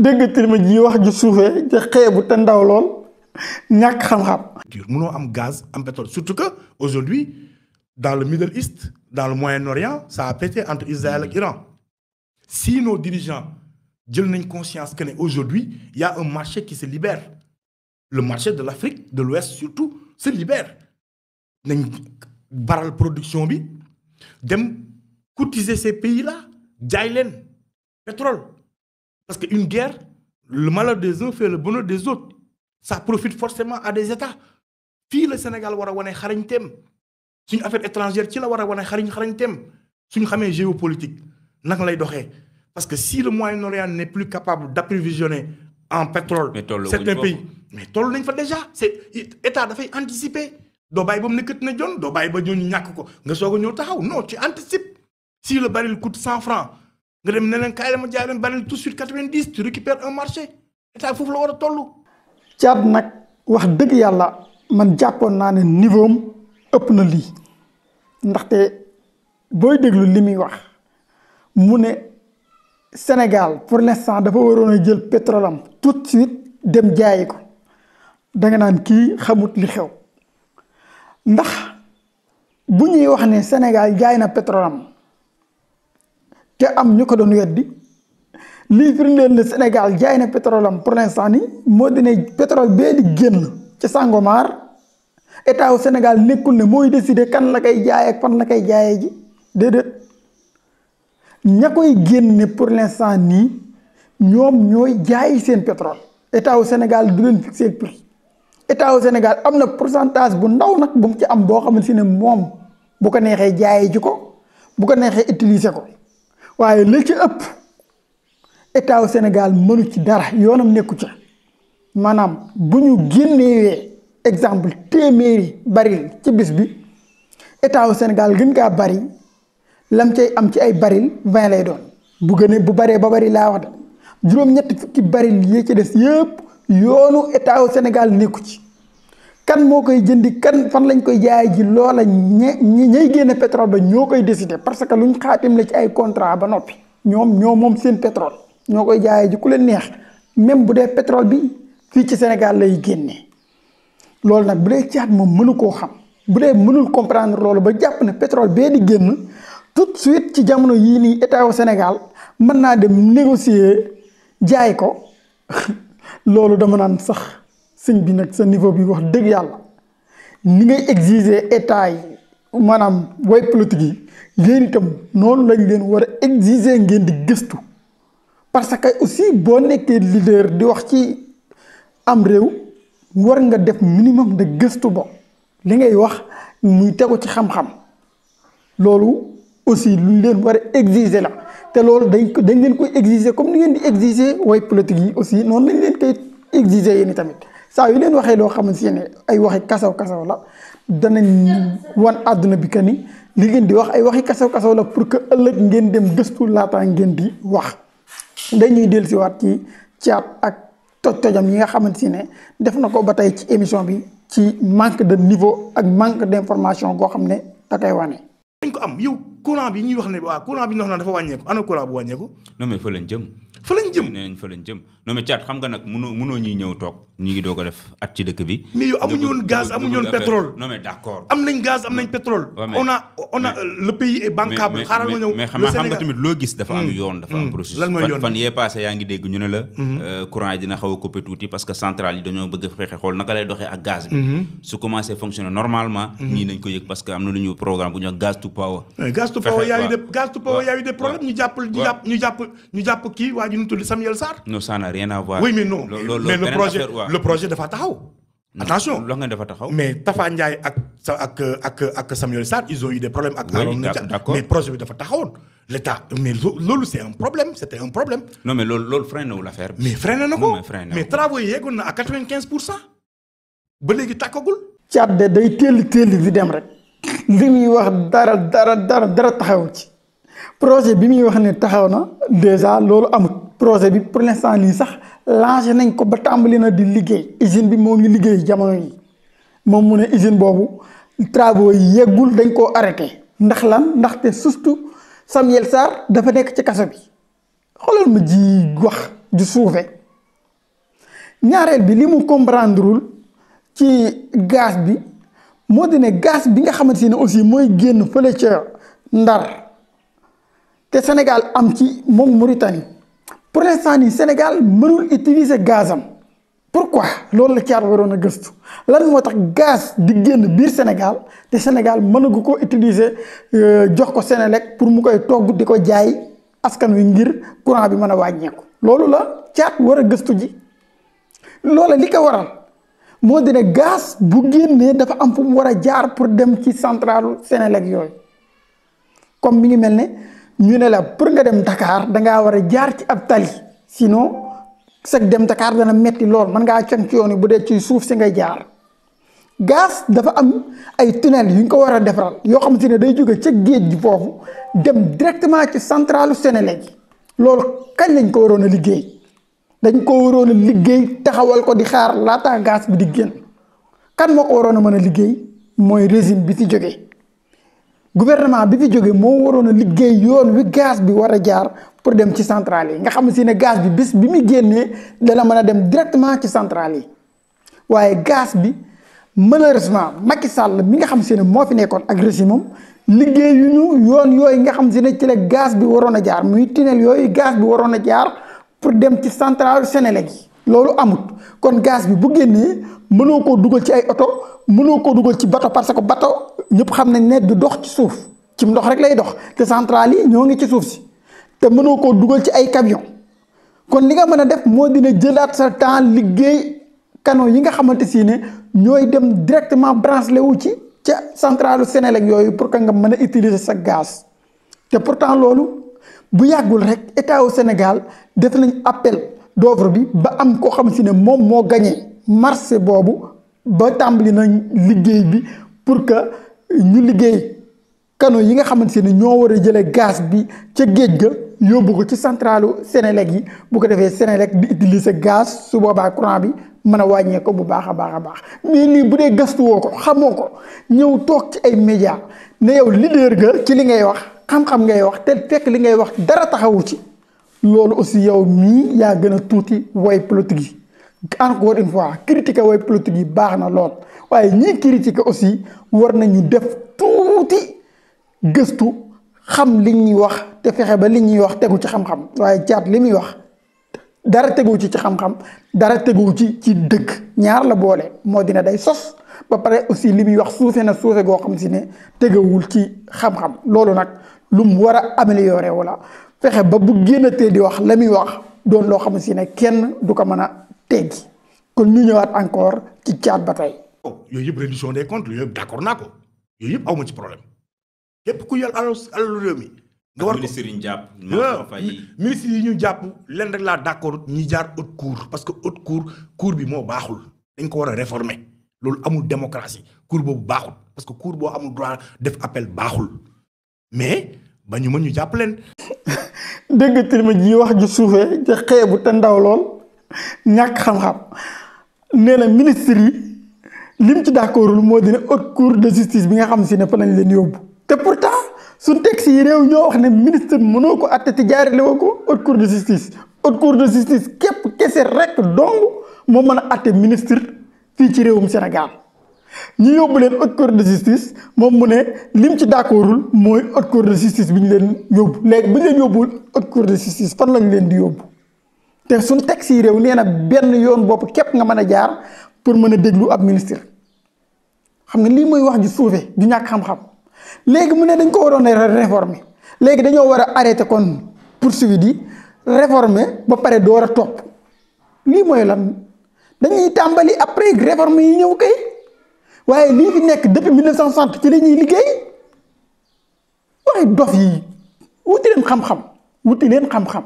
dégg ma ji wax ju suufee te xeebu te ndaw lool ñàkk xam-xam. Mënoo am gaz am pétrole surtout que aujourd'hui dans le Middle East dans le Moyen-Orient ça a pété entre Israël ak Iran si nos dirigeants jël nañ conscience que ne aujourd'hui il y a un marché qui se libère le marché de l'Afrique de l'Ouest surtout se libère nañ baral production bi dem courtiser ces pays-là jaay leen pétrole parce que une guerre le malheur des uns fait le bonheur des autres ça profite forcément à des États fii le Sénégal war a wane xarañteem suñu affaire étrangère ci la war a wane xarañteem suñu xamee géopolitique naka lay doxee parce que si le Moyen-Orient n'est plus capable d'approvisionner en pétrole certains pays mais toll nañ fa déjà c'est état dafay anticiper doo bàyyi ba mu nekkat na jon doo bàyyi ba ñooñu ñàkk ko nga soog a ñëw taxaw non tu anticipes si le baril coûte 100 francs nga dem ne leen kaay la ma jaay leen baril tout de suite 90 tu récupères un marché état foofu la war a toll. Thiat nag wax dëgg yàlla man jàppoon naa ne niveau am ëpp na lii ndaxte booy déglu li muy wax mu ne Sénégal pour l'instant dafa waroon a jël pétrole am tout de suite dem jaayi ko danga naan kii xamut li xew ndax bu ñuy wax ne Sénégal jaay na pétrole am te am ñu ko doon weddi lii firndeel ne Sénégal jaay na pétrole am pour l'instant ni moo di ne pétrole bee di génn ci Sangomar état wu Sénégal nekkul ne mooy décider kan la koy jaay ak fan la koy jaayee ji déedéet ña koy génne pour l'instant nii ñoom ñooy jaayi seen pétrole état wu Sénégal du leen fixer le prix état wu Sénégal am na pourcentage bu ndaw nag bu mu ci am boo xamante ne moom bu ko neexee jaayi ji ko bu ko neexee utiliser ko waaye la ci ëpp état wu Sénégal mënu ci dara yoonam nekku ca maanaam bu ñu génnewee exemple téeméeri baril ci bis bi état wu Sénégal gën kaa bari lam cay am ci ay baril 20 lay doon bu gënee bu baree ba bari laa wax de juróom-ñetti fukki baril yi ci des yëpp yoonu état wu Sénégal nekku ci kan moo koy jëndi kan fan lañ koy jaay ji loola ñay génne pétrole ba ñoo koy décider parce que luñ xaatim la ci ay contrat ba noppi ñoom ñoo moom seen pétrole ñoo koy jaayee ji ku leen neex même bu dee pétrole bi fii ci Sénégal lay génnee loolu nag bu dee Thiat moom mënu koo xam bu dee mënul comprendre loolu ba jàpp ne pétrole bee di génn tout de suite ci jamono yii nii état wu Sénégal mën naa dem négocier jaay ko loolu dama naan sax sëñ bi nag sa niveau bi wax dëgg yàlla ni ngay exiger état yi maanaam way politique yi yéen itam noonu lañ leen war a exiger ngeen di gëstu parce que aussi boo nekkee leader di wax ci am réew war nga def minimum de gëstu bo li ngay wax muy tegu ci xam-xam loolu aussi lu leen war a exiger la te loolu dañ leen koy exiger comme ni ngeen di exiger way politique yi aussi noonu lañ leen koy exiger yéen tamit saa yu leen waxee loo xamante ne ay waxi kasaw la danañ wan àdduna bi que ni li ngeen di wax ay waxi kasaw la pour que ëllëg ngeen dem gëstu laataa ngeen di wax dañuy dellusiwaat ci Thiat ak toj-tojam yi nga xamante ne def na ko ba tey ci émission bi ci manque de niveau ak manque d'information goo xam ne da koy wane. dañ ko am yow courant bi ñuy wax ne waaw courant bi ñu wax naan dafa wàññeeku ana courant bu wàññeeku. non mais fa lañ jëm. nee nañ fa lañ jëm non mais Thiat xam nga nag mënoo ñuy ñëw toog ñu ngi doog a def at ci dëkk bi. mais yow amuñu woon gaz amuñu woon pétrole. non mais d'accord. am nañ gaz am nañ pétrole. on a le pays est bancable. xaaral ma ñëw mais xam nga tamit loo gis dafa am yoon. dafa am processus. lan mooy yoon fan yee passé yaa ngi dégg ñu ne la. courant yi dina xaw a coupé tuuti parce que centrale yi dañoo bëgg a fexe xool naka lay doxee ak gaz bi. su commencé fonctionner normalement. ñii nañ ko yëg parce que am na lu ñu programme bu ñu wax gaz to power. gaz to power y a eu des problèmes ñu jàpp kii waa ji ñu tudd Samuel Sarr. non ça n'a rien à voir. oui mais non mais le projet dafa taxaw. attention loo nga dafa taxaw. mais Tafa Ndiaye ak Samuel Sarr ils ont eu des problèmes ak. oui d'accord mais projet bi dafa taxawoon l'état mais loolu c'est un problème c'était un problème. non mais loolu freiné wul l'affaire bi. mais freiné na ko mais travaux yi yeggoon na à 95% ba léegi tàkkagul. Thiat de day téeli di dem rek li muy wax dara taxawu ci projet bi muy wax ne taxaw na déjà loolu amut projet bi pour l'instant nii sax lancé nañ ko ba tàmbali na di liggéey usine bi moo ngi liggéey jamono yi moom mu ne usine boobu travaux yi yeggul dañ koo arrêté ndax lan ndaxte surtout Samuel Sarr dafa nekk ci kaso bi xoolal ma ji wax ju suufe ñaareel bi li mu comprendrewul ci gaz bi moo di ne gaz bi nga xamante ne aussi mooy génn fële ca Ndar te Sénégal am ci moom Mauritanie pour l'instant nii Sénégal mënul utiliser gazam pourquoi loolu la caat waroon a gëstu lan moo tax gaz di génn biir Sénégal te Sénégal mënagu ko utiliser jox ko Sénélec pour mu koy togg di ko jaay askan wi ngir courant bi mën a wàññeeku loolu la caat war a gëstu ji loola li ko waral moo di ne gaz bu génnee dafa am fu mu war a jaar pour dem ci centralu Sénélec yooyu comme mi ngi mel ne ñu ne la pour nga dem Dakar dangaa war a jaar ci ab tali sinon sag dem Dakar dana metti lool mën ngaa con ci yoon yi bu dee ci suuf si ngay jaar gaz dafa am ay tunnel yu ñu ko war a defaral yoo xamante ne day jóge ca géej gi foofu dem directement ci centralu Sénélec yi loolu kañ lañ ko waroon a liggéey dañ ko waroon a liggéey taxawal ko di xaar laata gaz bi di génn kan moo ko waroon a mën a liggéey mooy régime bi fi jógee gouvernement bi fi jógee moo waroon a liggéey yoon wi gaz bi war a jaar pour dem ci centrale yi nga xam si ne gaz bi bis bi muy génnee dana mën a dem directement ci centrale yi waaye gaz bi malheureusement Macky Sall mi nga xam si ne moo fi nekkoon ak régime am liggéey yu ñu yoon yooyu nga xam si ne ci la gaz bi waroon a jaar muy tunnel yooyu gaz bi waroon a jaar pour dem ci centrale Sénélec yi loolu amut kon gaz bi bu génnee mënoo koo dugal ci ay oto mënoo koo dugal ci bato parce que bato ñëpp xam nañ ne du dox ci suuf ci ndox rek lay dox te centrale yi ñoo ngi ci suuf si te mënoo koo dugal ci ay camion kon li nga mën a def moo dina jëlaat sa temps liggéey canaux yi nga xamante si ne ñooy dem directement branché wu ci ca centrale Sénélec yooyu pour que nga mën a utiliser sa gaz te pourtant loolu bu yàggul rek état au Sénégal def nañ appel d'offre bi ba am koo xam si ne moom moo gagné marché boobu ba tàmbali nañ liggéey bi pour que ñu liggéey canaux yi nga xamante ne ñoo war a jëlee gaz bi ca géej ga yóbbu ko ci centralu Sénélec yi bu ko defee Sénélec di utiliser gaz su boobaa courant bi mën a wàññee ko bu baax a baax a baax mais lii bu dee gëstuwoo ko xamoo ko ñëw toog ci ay médias ne yow leader ga ci li ngay wax xam-xam ngay wax te fekk li ngay wax dara taxawu ci loolu aussi yow mii yaa gën a tuuti woy politique yi encore une fois critiquer woy politique yi baax na lool waaye ñii critiquer aussi war nañu def tuuti gëstu xam li ñuy wax te fexe ba li ñuy wax tegu ci xam-xam waaye caat li muy wax dara tegu ci xam-xam dara tegu ci dëgg ñaar la boole moo dina day sos ba pare aussi li muy wax suufe na suufe goo xam si ne tegewul ci xam-xam loolu nag lu mu war a améliorer wala fexe ba bu génnatee di wax la muy wax doon loo xam si ne kenn du ko mën a teggi kon ñu ñëwaat encore ci caat ba tey. yooyu yëpp reddition des comptes yooyu yëpp d'accord naa ko yooyu yëpp aw ma ci problème képp ku yor alalu réew mi. nga war ko ministre yi ñu jàpp. ministre yi ñu jàpp leen rek laa d'accord ñi jaar haute cour parce que haute cour bi moo baaxul dañ ko war a réformer loolu amul démocratie cour boobu baaxul parce que cour boo amul droit def appel baaxul mais ba ñu mën ñu jàpp leen. dégg nga ji wax ju suufee te xeebu te ndaw lool ñàkk xam-xam nee na ministre yi lim ci d'accordul moo dina haute cour de justice bi nga xam si ne fa lañ leen yóbbu te pourtant. suñ texte yi réew ñoo wax ne ministre mënoo ko atte te jaarale woo ko haute cour de justice haute cour de justice képp kese rek dong moo mën a atte ministre fii ci réewum Sénégal ñu yóbbu leen haute cour de justice moom mu ne lim ci d'accordul mooy haute cour de justice bi ñu leen yóbbu léegi bi ñu leen yóbbul haute cour de justice fan lañ leen di yóbbu te suñ texte yi réew nee na benn yoon bopp képp nga mën a jaar pour mën a déglu ab ministre xam nga lii mooy wax ji suufe du ñàkk xam-xam léegi mu ne dañ ko waroon a réformer léegi dañoo war a arrêter kon poursuite yi réformer ba pare door a topp lii mooy lan dañuy tàmbali après réforme yi ñëw kay waaye lii fi nekk depuis 1960 ci la ñuy liggéey waaye dof yi wuti leen xam-xam wuti leen xam-xam